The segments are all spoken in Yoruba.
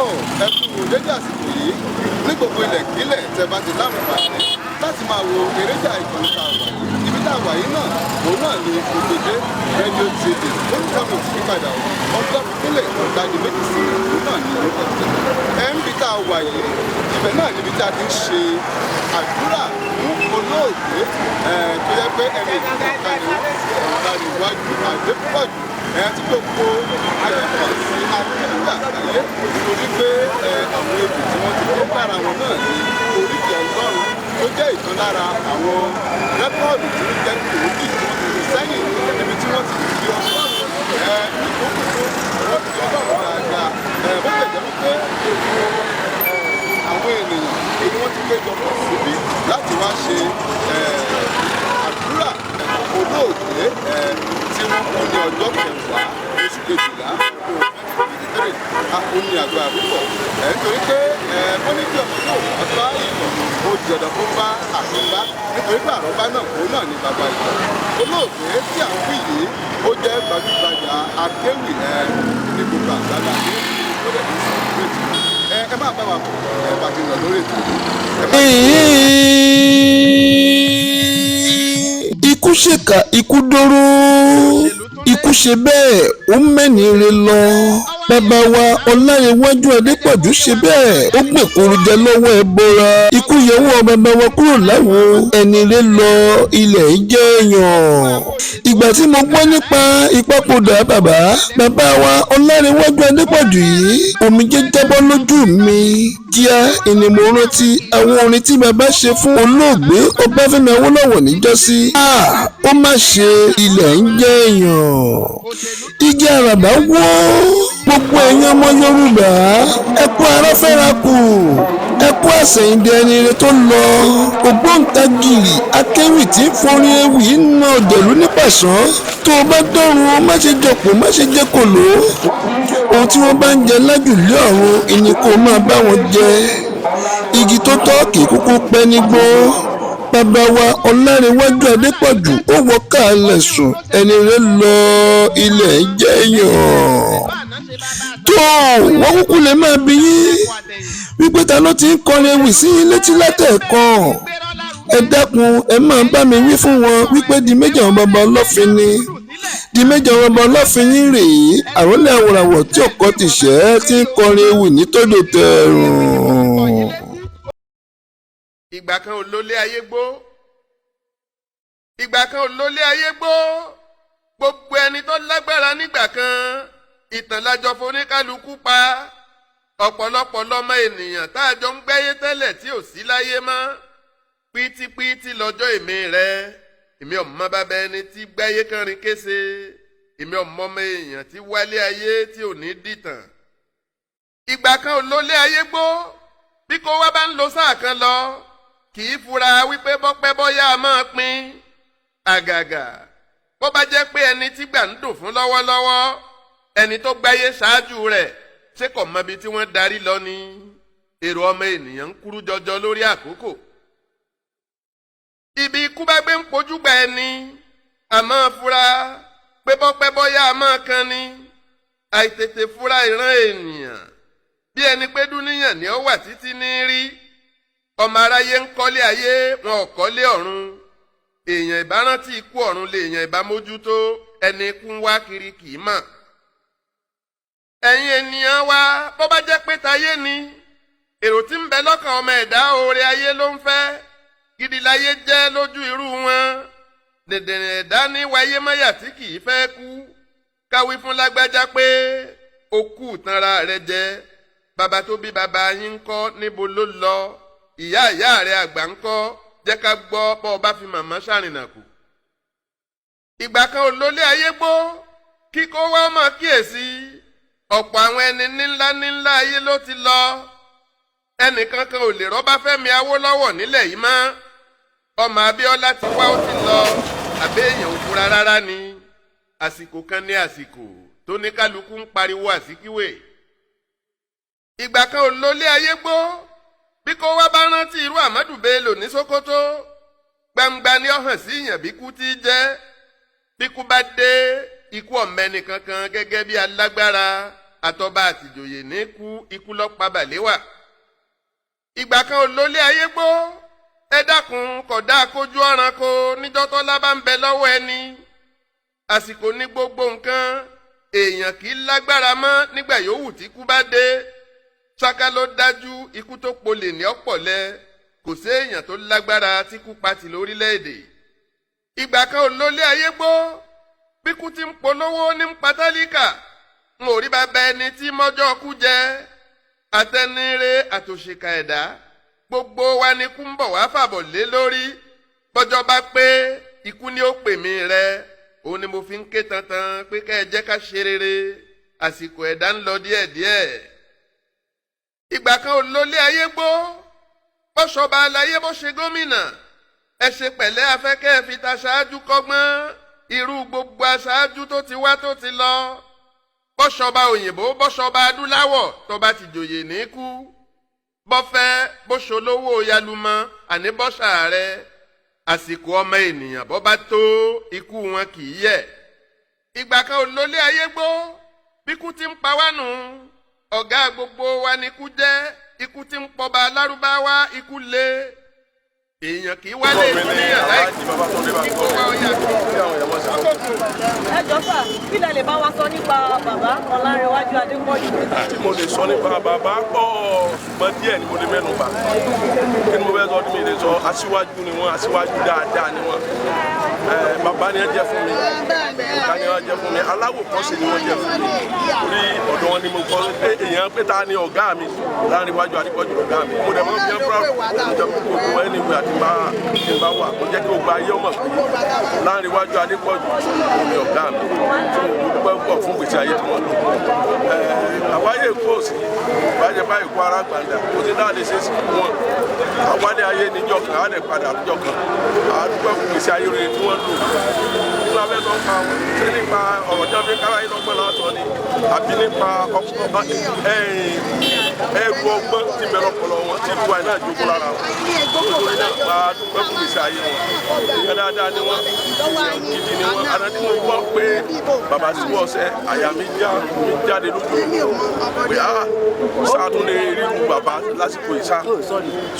Tó, ẹ kú dédé àsìkò yìí ní gbogbo ilẹ̀ kílẹ̀ tẹ́ bá ti láǹfààní láti máa wo eréjà ìkànnì tá a wà yìí. Ibi tá a wà yìí náà, òun náà ni Ògbèdé Rédíò TV. Orúkọ mi ò sì yípadà o, Ọlọ́runkúnlẹ̀ Ọ̀dàdì Méjì sí, òun náà ni orúkọ tèmi. Ẹ ń bi tá a wà yìí, ibẹ̀ náà níbi tí a ti ń ṣe àdúrà fún olóògbé tó yẹ pé ẹni ìdílé kan ni wọ́n, Ọ̀làníwájú Adépọ̀jù, tí gbogbo ayé mọ̀ sí akéwì àgbáyé, torí pé àwọn ewì tí wọ́n ti kó lára wọn náà ní oríkì Ọlọ́run, tó jẹ́ ìkan lára àwọn record tí ó jẹ́ gbòógì tí wọ́n ti fi sẹ́yìn, níbi tí wọ́n ti fi Ọlọ́run ìkókòkò, wọ́n fi Ọlọ́run dáadáa. Bó tẹ̀ jẹ́ wípé àwọn ènìyàn èyí wọ́n ti péjọ pọ̀ síbí láti wá ṣe àdúrà olóògbé tí wọ́n kú ní ọjọ́ 10 oṣù 12 ọdún 2023. Ó ní agbára púpọ̀, nítorí pé wọ́n ní kí ọmọ náà wọ́n bá ìtàn, ó di dandan kó bá àrọ́bá, nítorí pé àrọ́bá náà, òun náà ní bàbá ìtàn. Olóògbé tí à ń wí yìí, ó jẹ́ gbajúgbajà akéwì ní gbogbo àgbàlá ní ó dẹ̀ ní celebrate. Ẹ máa bá wa bọ̀ ẹ bá ti lọ lórí ètò yìí. Ẹ má Ikú ṣèkà, ikú dóró, ikú ṣe bẹ́ẹ̀, ó mẹ́ni re lọ. Bàbá wa Ọláyẹwájú Adépọ̀jù ṣe bẹ́ẹ̀, ó gbèkúrú jẹ lọ́wọ́ ẹ bọ́ra. Ikú yọwọ́ bàbá wa kúrò láwo, ẹni re lọ, ilẹ̀ jẹ́ èèyàn. Ìgbà tí mo gbọ́ nípa ìpapòdà bàbá wa Ọláyẹwájú Adépọ̀jù yìí, omijé jábọ́ lójú mi. Kíá ni mo rántí àwọn orin tí bàbá ṣe fún olóògbé Ọbáfẹ́mi Awólọ́wọ̀ níjọ́sí. Ó má ṣe, ilẹ̀ ń jẹ́ èèyàn. Igi àràbà wó. Gbogbo ẹ̀yin ọmọ Yorùbá, ẹ kú ara fẹ́ra kù, ẹ kú àsẹ̀yìndẹ ẹni rẹ tó lọ. Ògbóǹtagìrì akéwì tí ń forin ewì ń na òjèlú nípàṣán. Tó o bá dọ̀run, má ṣe jọpọ̀, má ṣe jẹ́ kòló. Ohun tí wọ́n bá ń jẹ lájùlé ọ̀run ìní kó máa bá wọn jẹ. Igi tó tọ́ kì í kúkú pẹ́ nígbó. Bàbá wa Ọlárẹ̀wájú Adépọ̀jù, ó wọ káàlẹ̀ sùn, ẹni rẹ̀ lọ, ilẹ̀ jẹ́ yàn. Tó wọ́n kúkú lè máa bí yín wípé ta ló ti ń kọrin ewì sí yín létí látẹ̀ẹ̀kan. Ẹ dákun, ẹ máa bá mi wí fún wọn wípé di méjì àwọn bàbá ọlọ́fin ni. Di méjì àwọn bàbá ọlọ́fin yín rèé, àròlé àwòràwọ̀ tí ọkọ ti ṣẹ́ tí ń kọrin ewì ní tódò tẹ̀rùn. Ìgbà kan ò lólé ayé gbó, ìgbà kan ò lólé ayé gbó. Gbogbo ẹni tó lágbára nígbà kan, ìtàn lájọ foníkálukú pa. Ọ̀pọ̀lọpọ̀ lọ́mọ ènìyàn tá a jọ ń gbẹ́yé tẹ́lẹ̀ tí ò sí láyé mọ́. Pítípítí lọ́jọ́ èmi rẹ. Èmi ọ̀mọ bàbá ẹni tí gbẹ́yé kánrin kése. Èmi ọ̀mọ ọmọ èèyàn tí wálé ayé tí ò ní dìtàn. Ìgbà kan ò lólé ayé gbó. Bí kò wá bá ń lo sáà kan lọ, kì í fura wípé bọ́pẹ́ bọ́yá a máa pín àgàgà. Bó bá jẹ́ pé ẹni tí gbà ń dùn fún lọ́wọ́lọ́wọ́, ẹni tó gbáyé ṣáájú rẹ̀, ṣé kò mọbi tí wọ́n darí lọ ni? Èrò ọmọ ènìyàn ń kúrú jọjọ lórí àkókò. Ibi ikú bá gbé ń pojú gba ẹni, àmọ́ fura pé bọ́pẹ́ bọ́yá a máa kan ni. Àìtètè fura ìran ènìyàn, bí ẹni pé dúníyàn ni ó wà títí ní rí. Ọmọ aráyé ń kọ́lé ayé, wọn ò kọ́lé ọ̀run. Èèyàn ìbárántí ikú ọ̀run lè èèyàn ìbá mójútó. Ẹni ikú ń wá kiri kì í mọ̀. Ẹ̀yin ènìyàn wa, bó bá jẹ́ pé tayé ni èrò tí ń bẹ lọ́kàn ọmọ ẹ̀dá, oore ayé ló ń fẹ́, gidi láyé jẹ́ lójú irú wọn. Dẹ̀dẹ̀rẹ̀ ẹ̀dá ní wáyé mọ́yà tí kì í fẹ́ kú. Káwí fún lágbájá pé ó kú tanra rẹ jẹ. Bàbá tó bí bàbá yín ń kọ́? Níbo ló lọ? Ìyá ìyá rẹ àgbà ń kọ́? Jẹ́ ká gbọ́ bọ́ ọ bá fi màmá ṣàrìnà kù. Ìgbà kan ò lólé ayé gbó. Kíkó wá mọ̀ kíyèsí, ọ̀pọ̀ àwọn ẹni níńlá níńlá ayé ló ti lọ. Ẹnìkan kan ò lè rọ́bá Fẹ́mi Awólọ́wọ̀ nílẹ̀ yìí mọ́. Ọmọ Abíọ́lá ti wá, ó ti lọ. Àbẹ́ èèyàn ò fura rárá ni. Àsìkò kan ní àsìkò tó ní kálukú ń pariwo Àsìkíwè. Ìgbà kan ò lólé ayé gbó. Bí kò wá bá rántí irú Àmọ́dù Bello ní Sókótó, gbangba ni ó hàn sí ìyàn bí kú tí jẹ́. Bí kú bá dé, ikú ọ̀mẹ́ni kankan gẹ́gẹ́ bí alágbára. Àtọba àtìjòyè ní kú, ikú lọ́pa Bàléwà. Ìgbà kan ò lólé ayé gbó. Ẹ dákun, kódà kójú ọ̀ràn kó níjọ́ tọ́lá bá ń bẹ lọ́wọ́ ẹni. Àsìkò ní gbogbo nǹkan, èèyàn kì í lágbára mọ́ nígbà yòówù tí ikú bá dé. Ṣáká ló dájú, ikú tó polè ní ọ̀pọ̀lẹ́. Kò séèyàn tó lágbára tí kú patì lórílẹ̀‐èdè. Ìgbà kan ò lólé ayé gbó. Bíkú ti ń polówó ní ń patálíkà, n ò rí bàbá ẹni tí mọ́jọ́ kú jẹ́. Àtẹnire àtòṣìkà ẹ̀dá, gbogbo wa ni kú ń bọ̀ wá fàbọ̀ lé lórí. Bọ́jọ́ bá pé, ikú ni ó pè mí rẹ. Òun ni mo fi ń ké tantan pé kẹ́ ẹ jẹ́ ká ṣe rere, àsìkò ẹ̀dá ń lọ díẹ̀díẹ̀. Ìgbà kan ò lólé ayé gbó. Bọ́ṣọba aláyé, bó ṣe gómìnà, ẹ ṣe pẹ̀lẹ́. Afẹ́kẹ́ ẹ fi ta ṣáájú kọ́gbọ́n, irú gbogbo aṣáájú tó ti wá tó ti lọ. Bọ́ṣọba òyìnbó, bọ́ṣọba adúláwọ̀, tó bá ti jòyè ní kú. Bọ́fẹ́ bó ṣolówó yalumọ, àní bọ́ṣà rẹ, àsìkò ọmọ ènìyàn bọ́ bá tó, ikú wọn kì í yẹ̀. Ìgbà kan ò lólé ayé gbó. Bíkú ti ń pa wá nù, ọ̀gá gbogbo wa ni ikú jẹ́. Ikú ti ń pọba alárúbáwá, ikú lé èèyàn kì í wálé ìdúnyàn láì kíkó wa ó yàtọ̀. Ẹ jọ sà, kí lẹ lè bá wa sọ nípa bàbá Ọlánrewájú Adépọ̀jù? Tí mo lè sọ nípa bàbá pọ̀, ṣùgbọ́n díẹ̀ ni mo lè mẹ́nu bà. Kí ni mo fẹ́ sọ tí mi lè sọ? Aṣíwájú ni wọ́n, aṣíwájú dáadáa ni wọ́n. Bàbá ni ẹ jẹ́ fún mi, ọ̀gá ni wọ́n jẹ́ fún mi, aláwòkọ́ṣe ni wọ́n jẹ́ fún mi, torí ọ̀dọ̀ wọn ni mo kọ́ pé èèyàn pé ta ni ọ̀gá mi. Ọlánrewájú Adépọ̀jù ọ̀gá mi. Mo dẹ̀ mọ́ fi ẹ́ proud mo jẹ́ gbogbo ẹni ìwé àti bá ti bá wà, mo jẹ́ kí gbogbo ayé ọmọ pé Ọlánrewájú Adépọ̀jù ni ọ̀gá mi, tí mo dúpẹ́ pọ̀ fún gbèsè ayé tí wọ́n lò. Àwáyé kò sí bájẹ́ báyìí kó ara gbàǹdà kò sí náà lè ṣe sí wọn. Àwálé ayé níjọ́ kan, á lè padà níjọ́ kan. Àdúpẹ́ fún gbèsè ayé rere tí wọ́n lò. Nígbà fẹ́ sọ pa wọn ṣé nípa ọ̀rọ̀ tí wọ́n fi kára yín lọ́gbọ́n lásán ni, àbí nípa ẹrù ọgbọ́n tí bẹ̀rẹ̀ ọpọlọ wọn tí ìlú wa náà jókòó lára wọn? Nítorí náà, máa dúpẹ́ fún gbèsè ayé wọn. Ìyẹn dáadáa ni wọ́n, èèyàn gidi ni wọ́n. Àná tí mo gbọ́ pé bàbá síwọ́ ọ̀sẹ̀, àyà mi já mi jáde lójú pé a sáà tún lè rí irú bàbá lásìkò yìí sá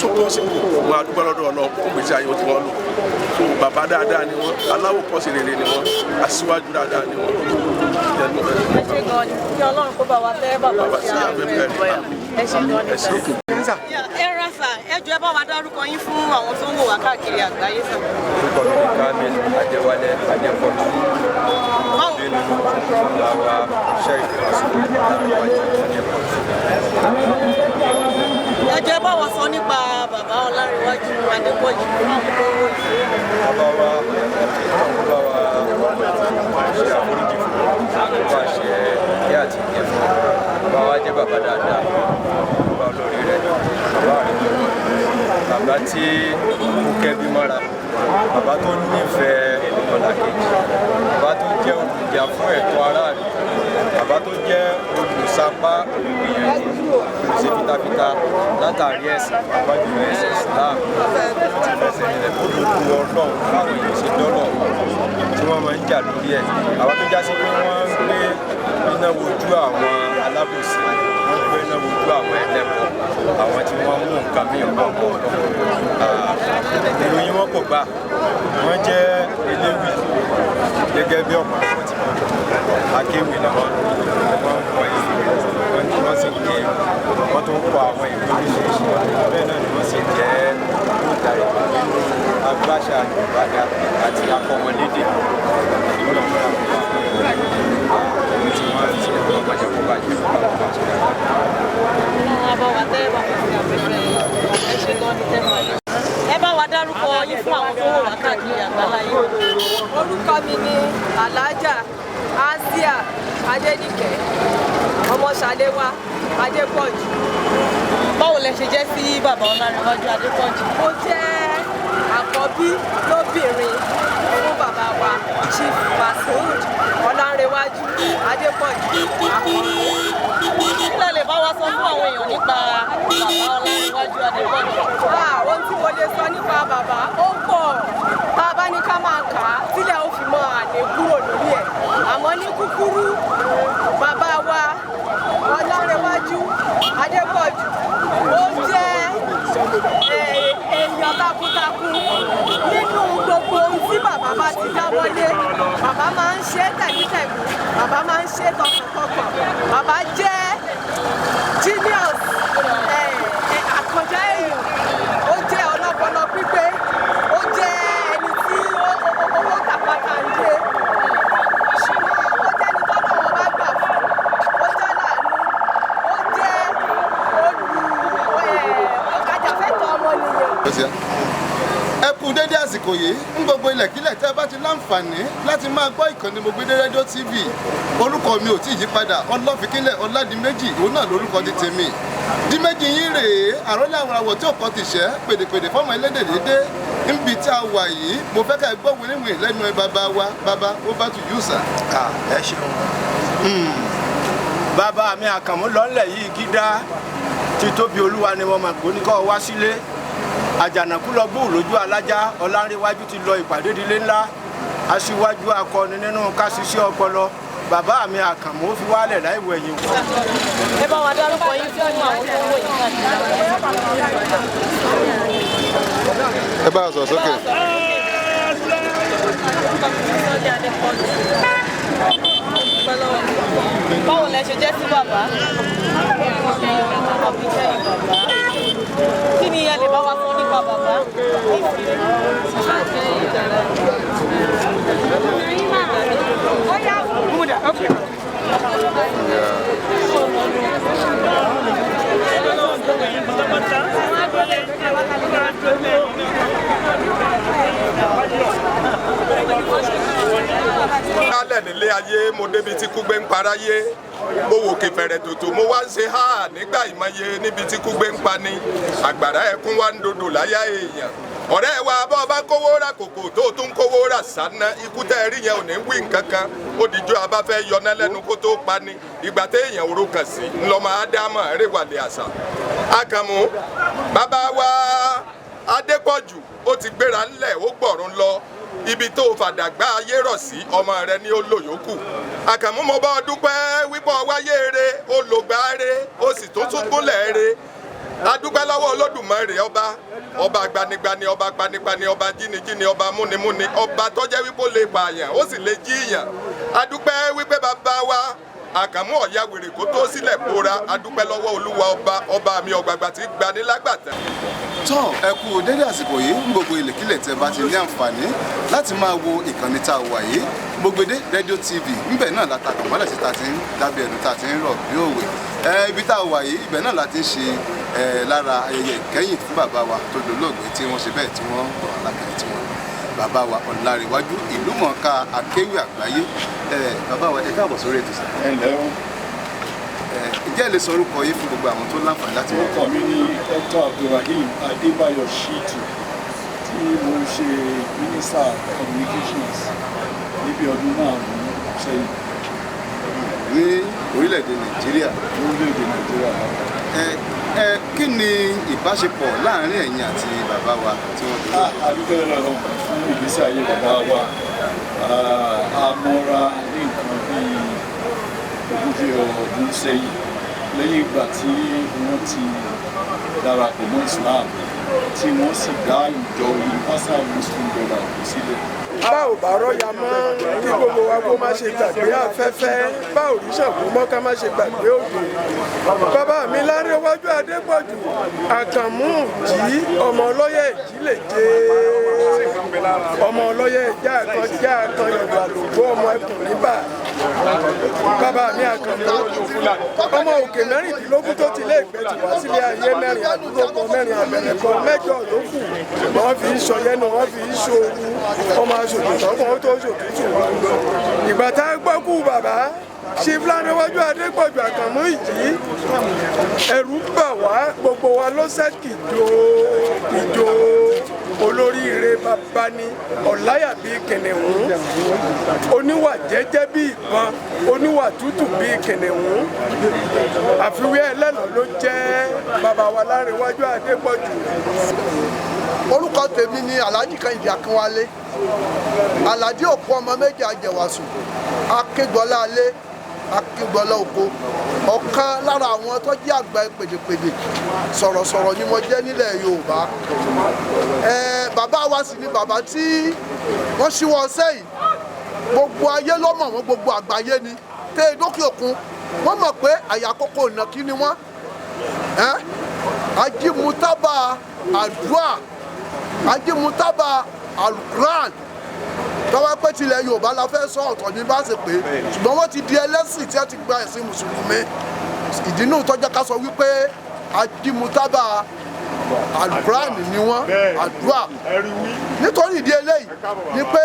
so possible. Máa dúpẹ́ lọ́dọ̀ ọ̀nà fún gbèsè ayé tí wọ́n lò. So bàbá dáadáa ni wọ́n, aláwòkọ́ṣe rere ni wọ́n, aṣíwájú dáadáa ni wọ́n. Ẹ ṣe gan ni, kí Ọlọ́run kó bá wa tẹ́ bàbá Bàbá sí sí afẹ́fẹ́. afẹ́fẹ́. Ẹ ṣe gan ni. Ẹ ṣe. Ẹ ra sà, ẹ jọ̀ọ́, ẹ bá wa dárúkọ yín fún àwọn tó ń wò wá káàkiri àgbáyé sà. Orúkọ mi ni Kamil Adéwálé Adépọ̀jù. Báwo nínú bàbá Sheikh Ọlánrewájú Adépọ̀jù. Ẹ jọ̀ọ́, ẹ bá wa sọ nípa bàbá Ọlánrewájú Adépọ̀jù fún àwọn tó ń wò yìí. Bàbá wa, bàbá wa, ṣe àforíjì fún wọn, bá ṣe ìkẹ́ àti ìgẹ̀ fún wọn. Bàbá wa jẹ́ bàbá dáadáa, bàbá olóríire, bàbá àrídọ́gbọ̀n, bàbá tí ó kẹ́bí mọ́ra, bàbá tó nífẹ̀ẹ́ ọmọlàkejì, bàbá tó jẹ́ olùjà fún ẹ̀tọ́ aráàlú, bàbá tó jẹ́ olùsapá, olùgbìyànjú, olùṣe fitafita látàrí ẹ̀sìn, pàápàá jùlọ ẹ̀sìn Islam ti fẹsẹ̀ nílẹ̀ kó lóko Ọlọ́run báwọn èèyàn ṣe dọ́lọ̀ tí wọ́n máa ń jà lórí ẹ̀. Àwọn tó já sí pé wọ́n ń gbé iná wojú àwọn alábòsí, wọ́n ń gbé iná wojú àwọn ẹlẹ́bọ, àwọn tí wọ́n mú nǹkan míì pọ̀ mọ́ Ọlọ́run. Ìròyìn wọn kò gbà. Wọ́n jẹ́ eléwì gẹ́gẹ́ bí ọ̀pọ̀lọpọ̀ tí wọ́n akéwì ni wọ́n. Wọ́n ń kọ ìlú, wọ́n sì ń ké, wọ́n tún ń kọ àwọn ìwé oríṣiríṣi. Bẹ́ẹ̀ náà ni wọ́n sì jẹ́ olùdarí nínú agbáṣà Yorùbá ga àti akọ́mọlédè. Ọlọ́run tí wọ́n ti ẹ̀rọ bàjẹ́ kó bàjẹ́ kó bàjẹ́ dáadáa. Ọlọ́run á bá wa tẹ́ bàbá sí afẹ́fẹ́. Ẹ ṣe gan ni tẹ́ fà yìí. Ẹ bá wa dárúkọ yín fún àwọn tó wò wá káàkiri àgbáláyé. Orúkọ mi ni Alhaja Asia Adéníkẹ́ Ọmọṣàléwá Adépọ̀jù. Báwo lẹ ṣe jẹ́ sí bàbá Ọlánrewájú Adépọ̀jù? Mo jẹ́ àkọ́bí lóbìnrin fún bàbá wa, Chief Mashood Ọlánrewájú Adépọ̀jù Àkànmú. Kí lẹ lè bá wa sọ fún àwọn èèyàn nípa bàbá Ọlánrewájú Adépọ̀jù? Ah, ohun tí mo lè sọ nípa bàbá ó pọ̀, tá a bá ní ká máa kà á tílẹ̀ ó fi mọ àlè kúrò lórí ẹ̀. Àmọ́ ní kúkúrú, bàbá wa Takuntakun nínú gbogbo ohun tí bàbá bá ti dáwọ́lé. Bàbá máa ń ṣe é tẹ̀mítẹ̀mí, bàbá máa ń ṣe é tọkàntọkàn. Bàbá jẹ́ genius, àkàndá èèyàn. Ó jẹ́ ọlọ́pọlọ pípé, ó jẹ́ ẹni tí ó tàpátá ń dé, ṣùgbọ́n ó jẹ́ ẹni tọ́lọ̀ wọn bá gbà fún. Ó jẹ́ láàánú, ó jẹ́ olù ajàfẹ́tọ̀ọ́ ọmọnìyàn. Ó ti yá. Ẹ kú dédé àsìkò yìí ń gbogbo ilẹ̀kílẹ̀ tẹ́ bá ti láǹfààní láti máa gbọ́ ìkànnì Mògbédé Rédíò TV. Orúkọ mi ò tí ì yípadà, Ọlọ́fikínlẹ̀ Ọládìméjì òun náà lórúkọ ti tèmi. Díméjì yín rèé, àrólé àwọn àwọ̀ tí ò kọ́ ti ṣẹ́ pèdèpèdè fọ́mọ ẹlẹ́dẹ̀ dédé níbi tí a wà yìí. Mo fẹ́ ká ẹ gbọ́ wíníwìn lẹ́nu ẹ bàbá wa. Bàbá, over to you, sir. Ẹ ṣeun. Bàbá mi Àkànmú lọ́nlẹ̀ yìí gídá títóbi Olúwa ni wọ́n máa gbóní kọ́ wá sílé. Àjànàkú lọ gbóò lójú alájá. Ọlárẹ̀wájú ti lọ ìpàdé ìdílé ńlá, aṣíwájú akọni nínú kásísí ọpọlọ. Bàbá mi Àkànmú fi wálẹ̀ láìwọ ẹ̀yìn. Ẹ bá wa dárúkọ yín fún àwọn tó ń wò yín káàkiri. Ẹ bá a sọ̀rọ̀ sókè. Sunday Adépọ̀jù. Báwo lẹ ṣe jẹ́ sí bàbá? Àbíkẹ́yìn bàbá. Kí ni ẹ lè bá wa sọ nípa bàbá? Lálẹ́ nílé ayé mo débi tí kúgbé ń paráyé, mo wò kẹfẹ̀rẹ̀ tòtò, mo wá ń ṣe háà nígbà ìmọye níbi tí kúgbé ń pani. Àgbàrá ẹkún wá ń dodo láyà èèyàn. Ọ̀rẹ́ wa, bọ́ ọba kówó ra kòkò tó tún kówó rà sáná, ikú tẹ́ ẹ rí yẹn ò ní wí nǹkan kan. Ó dijọ́ a bá fẹ́ yọná lẹ́nu kó tó pani. Ìgbà téèyàn oró kàn sí ńlọmọ ádámọ̀ rẹwàlẹ̀ àṣà. Àkànmú bàbá wa Adépọ̀jù, ó ti gbéra ńlẹ̀, ó gbọ̀run lọ. Ibi tó fàdàgbà ayé rọ̀ sí, ọmọ rẹ ní ó lò yòókù. Àkànmú, mo bá ọ dúpẹ́ wípé ọ wáyé re, ó lògbà re, ó sì tún tún gúnlẹ̀ re. Adúpẹ́ lọ́wọ́ Olódùmarè, ọba ọba gbanigbani, ọba gbanipani, ọba jínijíni, ọba múnimúni, ọba tó jẹ́ wípé ó lè pààyàn, ó sì lè jíyàn. Adúpẹ́ wípé bàbá wa Àkànmú ọ̀ya wèrè kó tó sílẹ̀ bóra. Adúpẹ́ lọ́wọ́ Olúwa ọba, ọba mi ọ̀gbàgbà tí gbani lágbàtà. Tán, ẹ kú dédé àsìkò yìí ń gbogbo ilẹ̀kílẹ̀ tẹ́ bá ti ní àǹfààní láti máa wo ìkànnì tá a wà yìí, Mògbédé Rédíò TV. Ńbẹ̀ náà la ta kàmọ́lẹ̀ sí, ta ti ń dábẹ́ ẹnu, ta ti ń rọ̀ bí òwe. Ibi tá a wà yìí, ibẹ̀ náà la ti ń ṣe lára ayẹyẹ ìkẹyìn fún bàbá wa tó dolóògbé, tí wọ́n ṣe bẹ́ẹ̀ tí wọ́n bọ̀ alákẹ́yìn tí wọ́n lọ, bàbá wa Ọláréwájú, ìlúmọ̀ọ́ká akéwì àgbáyé. Bàbá wa, ẹ káàbọ̀ sórí ètò sà. Ẹ ǹlẹ́ o. Ǹjẹ́ ẹ lè sọ orúkọ yín fún gbogbo àwọn tó láǹfààní láti wọ̀? Orúkọ mi ni Dr. Abdulrahim Adébáyọ̀ Shitu, tí mo ń ṣe Minister Communications níbi ọdún 5 sẹ́yìn. Ní orílẹ̀-èdè Nàìjíríà. Lórílẹ̀-èdè Nàìjíríà. Ẹ ẹ kí ni ìbáṣepọ̀ láàárín ẹ̀yin àti bàbá wa tí wọ́n Ah, a dúpẹ́ lọ́wọ́ fún ìgbésí ayé bàbá wa. A mọ́ra ní nǹkan bíi 40 ọdún sẹ́yìn, lẹ́yìn ìgbà tí wọ́n ti darapọ̀ mọ́ Islam, tí wọ́n sì dá ìjọ Universal Muslim Brotherhood sílẹ̀. Bá ò bá rọ́ya mọ́, kí gbogbo wa kó má ṣe gbàgbé afẹ́fẹ́. Bá ò rí Ṣàngó mọ́, ká má ṣe gbàgbé òjò. Bàbá mi Lárẹ̀wájú Adépọ̀jù Àkànmú jí, ọmọ ọlọ́yẹ̀ ìjìléje, ọmọ ọlọ́yẹ̀ ìjà kan já kan yọ̀dọ̀ àlògbó, ọmọ ẹkùn níbà. Bàbá mi Àkànmú, ọmọ òkè 16 tó ti lé ìgbẹ́ ti wá sílé ayé, mẹ́rin àdúgbò kan, mẹ́rin àbẹ̀rẹ̀ kan, mẹ́jọ ló kù. Wọ́n fi ń sọyẹ́nu, wọ́n fi ń ṣòru, ọmọ aṣòkò tọ́kàn tó ṣòtútù. Ìgbà tá a gbọ́ kú bàbá ṣe Lárẹ̀wájú Adépọ̀jù Àkànmú ìjì, ẹ̀rù bà wá, gbogbo wa ló sẹ́ kìjọ kìjọ. Olóríire bàbá ni, ọ̀láyà bíi kìnìún, oníwà jẹ́jẹ́ bíi ìbọn, oníwà tútù bíi kìnìún, àfiwé ẹlẹ́nà ló jẹ́ bàbá wa Lárẹ̀wájú Adépọ̀jù. Orúkọ tèmi ni Alhaji Kẹ́hìndé Akínwálé Alhaji, òkú ọmọ méjì àjẹwàsùn akégbọlá alé. Akíngbọ́lá Oko, ọ̀kan lára àwọn tó jẹ́ àgbà pèdèpèdè sọ̀rọ̀sọ̀rọ̀ ni mo jẹ́ nílẹ̀ Yorùbá. Bàbá wa sì ni bàbá tí wọ́n ṣíwọ́ ọsẹ́ yìí. Gbogbo ayé ló mọ̀ wọ́n, gbogbo àgbáyé ni tẹ́ ẹ dókè òkun wọ́n mọ̀ pé àyàkókò ìnàkí ni wọ́n. Ajímútábà àdúrà, ajímútábà alukuran, tọ́wọ́ pé tilẹ̀ Yorùbá la fẹ́ sọ ọ̀tọ̀ ní bá ṣe pé, ṣùgbọ́n wọ́n ti di ẹlẹ́sìn tí wọ́n ti gba ẹ̀sìn mùsùlùmí. Ìdínú tọ́jà ká sọ wípé ajímútábà alukuran ni wọ́n, àdúrà. Nítorí ìdí eléyìí ni pé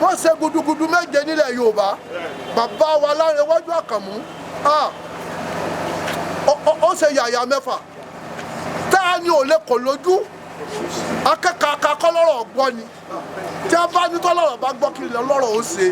wọ́n ṣe gudugudu méje nílẹ̀ Yorùbá. Bàbá wa Lárẹ̀wájú Àkànmú ó ṣe yàyà mẹ́fà tá a ní òlé kò lójú akẹ́kọ̀ọ́ akọ́lọ́rọ̀ gbọ́ ni tí a bá ní tọ́lọ́rọ̀ bá gbọ́ kí lọ́rọ̀ ó ṣe.